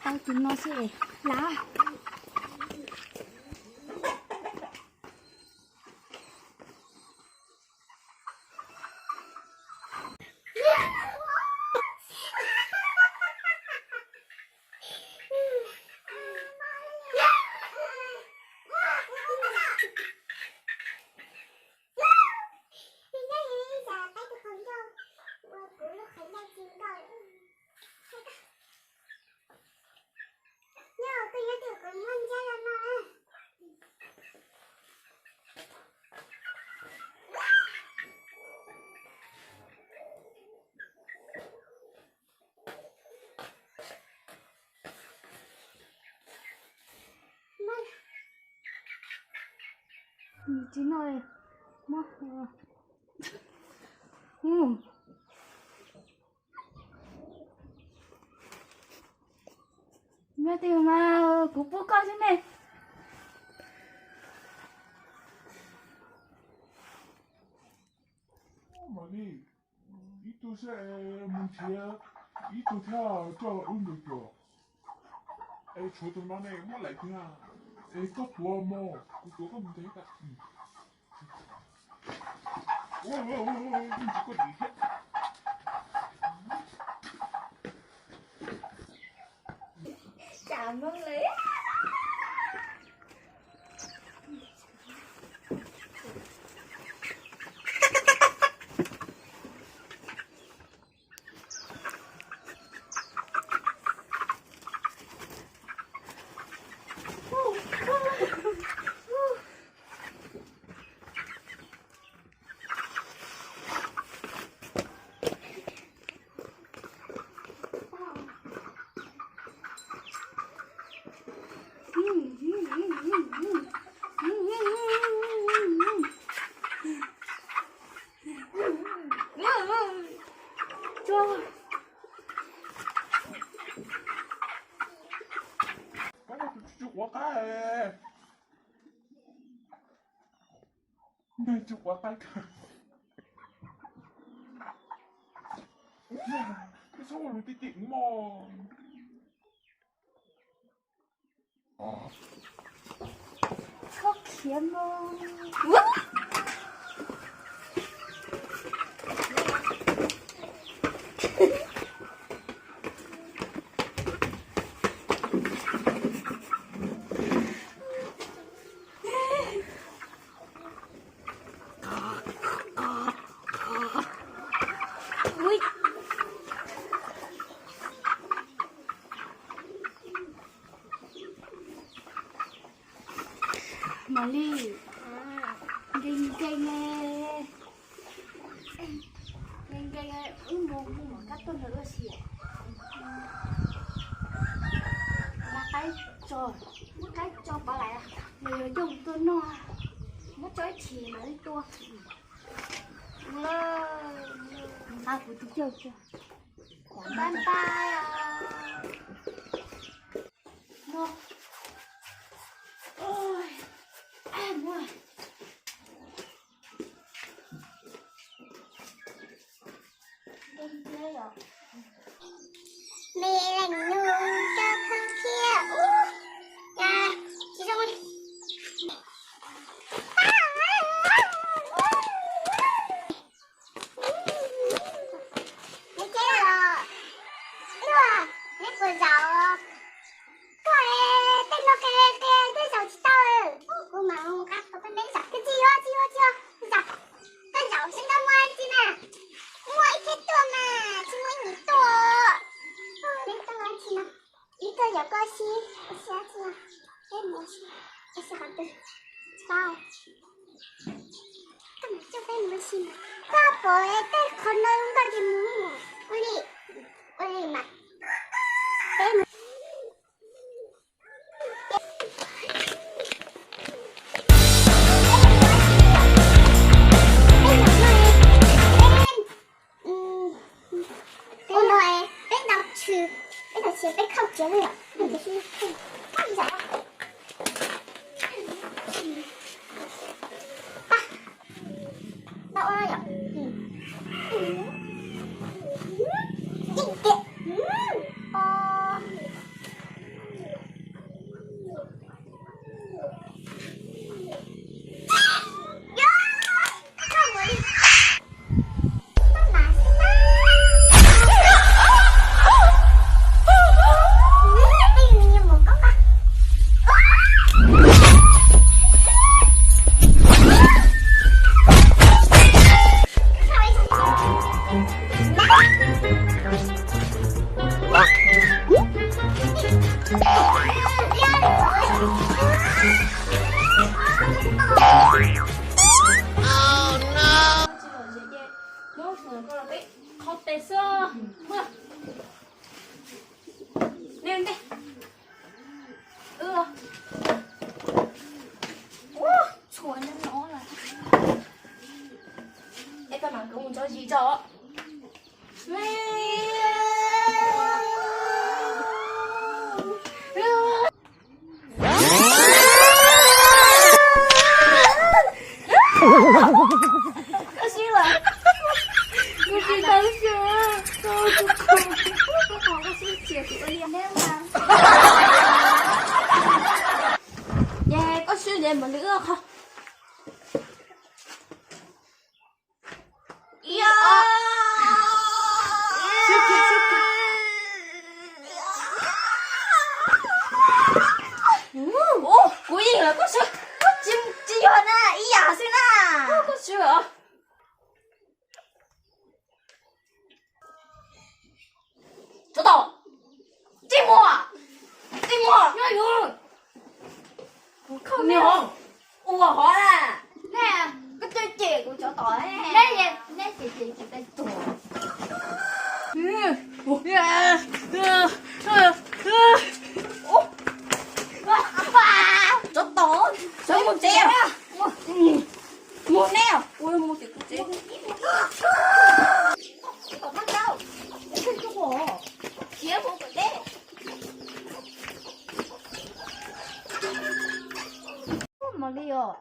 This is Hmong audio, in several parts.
Tus no xwb es lav. Tsis noj li. Nyob twg mas kuv pub koj xwb ne. Mam li, ib tug seb mus nrhiav ib tug thiab coj wb mus cuag. Es tshuav tus no ne muab lawm kiag. Es koj tuav mog, kuv tuav koj mus nrhiav ib tag. Ntsis koj dim thiab. Tsam Hmoob li. Koj tus tsis quav qab. Nws tsis quav qab kawg. Txhob ua lus tiag tiag mog. Txhob khiav mog. Mam li, nkees nkees, nkees nkees, wb mus mus mov kab tuaj nrog wb ua si. Muab qaib tso, muab qaib tso pov lais, nws yuav coj mus tuaj noj. Muab tso ib chim mam li tua. Nqa kuv tus cawg tso. Bye bye. Me leej nug rau khawv thiab ub, tsis zoo li. Neb ces los, neb puas zaum? Koj tej no qia qia tej zaum tsis tau. Kuv mam mus qab tau peb neb zaum. Tsis yuav, tsis yuav, tsis yuav, zaum. Koj zaum seb koj muaj dab tsi na. Muaj ib thiab tuaj mas tsis muaj ib niam tuaj. Neb tuaj dab tsi no? Ib tuaj yaum koj ua si, ua si dab tsi no? Peb mus ua si, ua si qhov twg? Tsis paub. Koj mam coj peb mus ua si mas. Koj pom tej qhov no zoo nkauj ces mus. Ua li, ua li mas. Peb mus. Ua no es peb ntaus tshwm, peb ntaus tshwm peb khauj txiav li. Tau ua no yom. Yeej tiag. Ces koj swb ces mam li wb qho. Ib, ob. Ua, kuv yeej lawm, koj swb. Koj tsis, tsis yog na, ib yam xwb na. Koj swb os. Tsov tom, txij muag, txij muag. Nyob yus, ua hov na. Neb, koj twb cem kuv tsov tom, neb, neb cem cem tsis tau tuag. Tsov tom, sawv mus tsev, mus neb, mus tsev, mus tsev. Mam li os,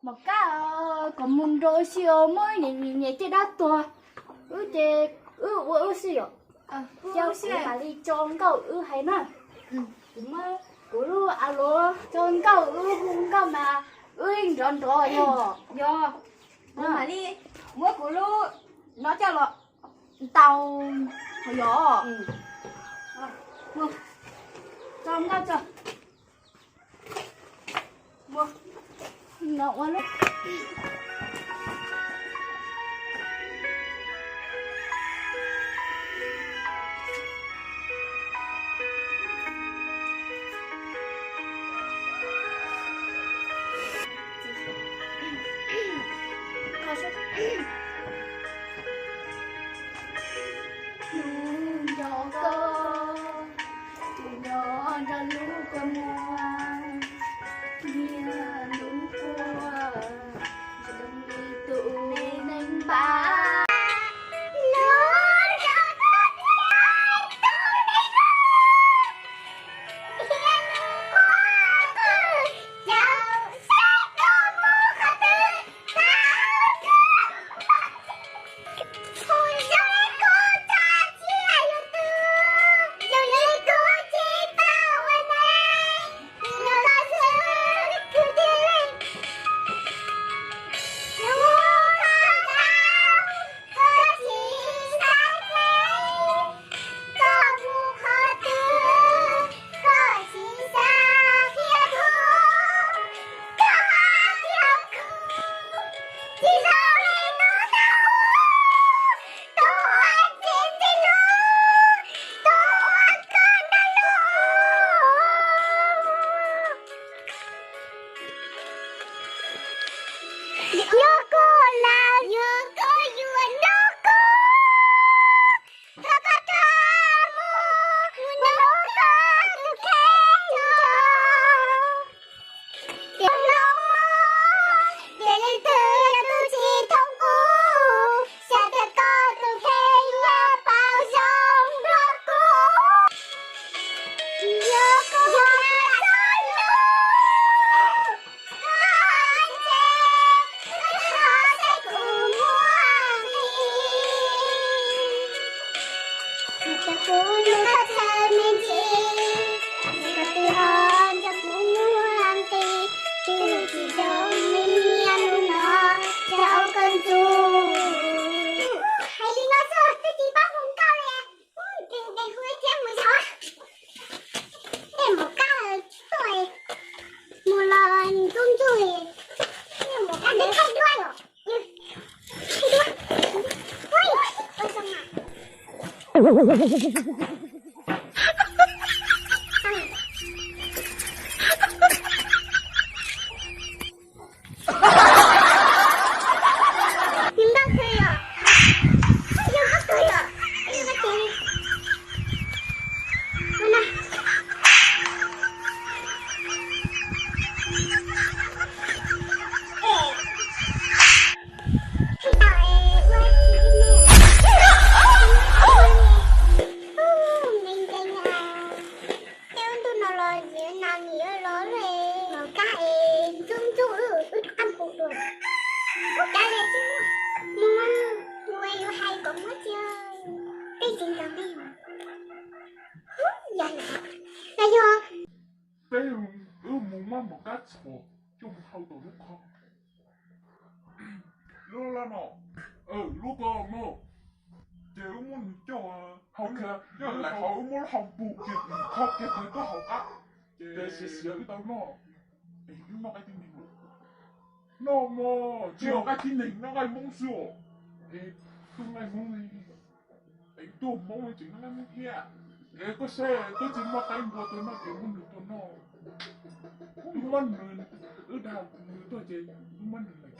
mam kab kom mus nrau si os, muab niam niam caj dab tuag. Wb ces wb ua wb xwb yom. Ces kuv mam li tso nkauj wb hais na. Kuv muab kuv lub a luv tso nkauj wb hu nkauj mas wb nrov nrov yog, yog. Kuv mam li muab kuv lub no coj los ntaus yom. Tso nkauj tso. Hnub nyob koj, hnub nyob nrog lub kua muag, nyiam lub kua, zoo li tus me neeg npab. Yog koj lawm, yog koj yuav nrog kuv, thov koj rov mus, mus nrog koj tus kheej tso. Tiam no, tiam leej twg yog tus tsis thooj kuv, xav tias koj tus kheej yuav paub zoo nrog kuv. Yog koj, yog koj, hais li no xwb twb tsis paub hu nkauj li. Ua, nqe hu ib thiab mus zov. Tej mus kab tuaj, mus los ntxub ntxub li. Tej mus kab teb thaij duab yom. Thaij duab. Ua, ua zoo na. Nws npaj kawg yom. Yog koj kawg yom. Yog koj kawg. Ua na. Nais yog, peb wb mus muab mos kab txhuam coj mus hau tom lub qhov, lub laj no, lub ko mog, ces wb muab nws coj hau, coj lawm hauv, wb muab lub hau pus kiag, qhov kiag pes tuaj hauv qab, ces xiav xiav wb tau noj. Es wb noj qaib tib neeg, noj mog, tsis noj qaib tib neeg, noj nqaij Hmoob xwb os. Es tuaj nqaij Hmoob, es tuaj Hmoob tseem noj nqaij Hmoob thiab. Es koj saib twb tsis muaj qaib npua tuaj noj ces muab nws tuaj noj. Wb muab nws, wb dag nws tuaj ces wb muab nws lawm.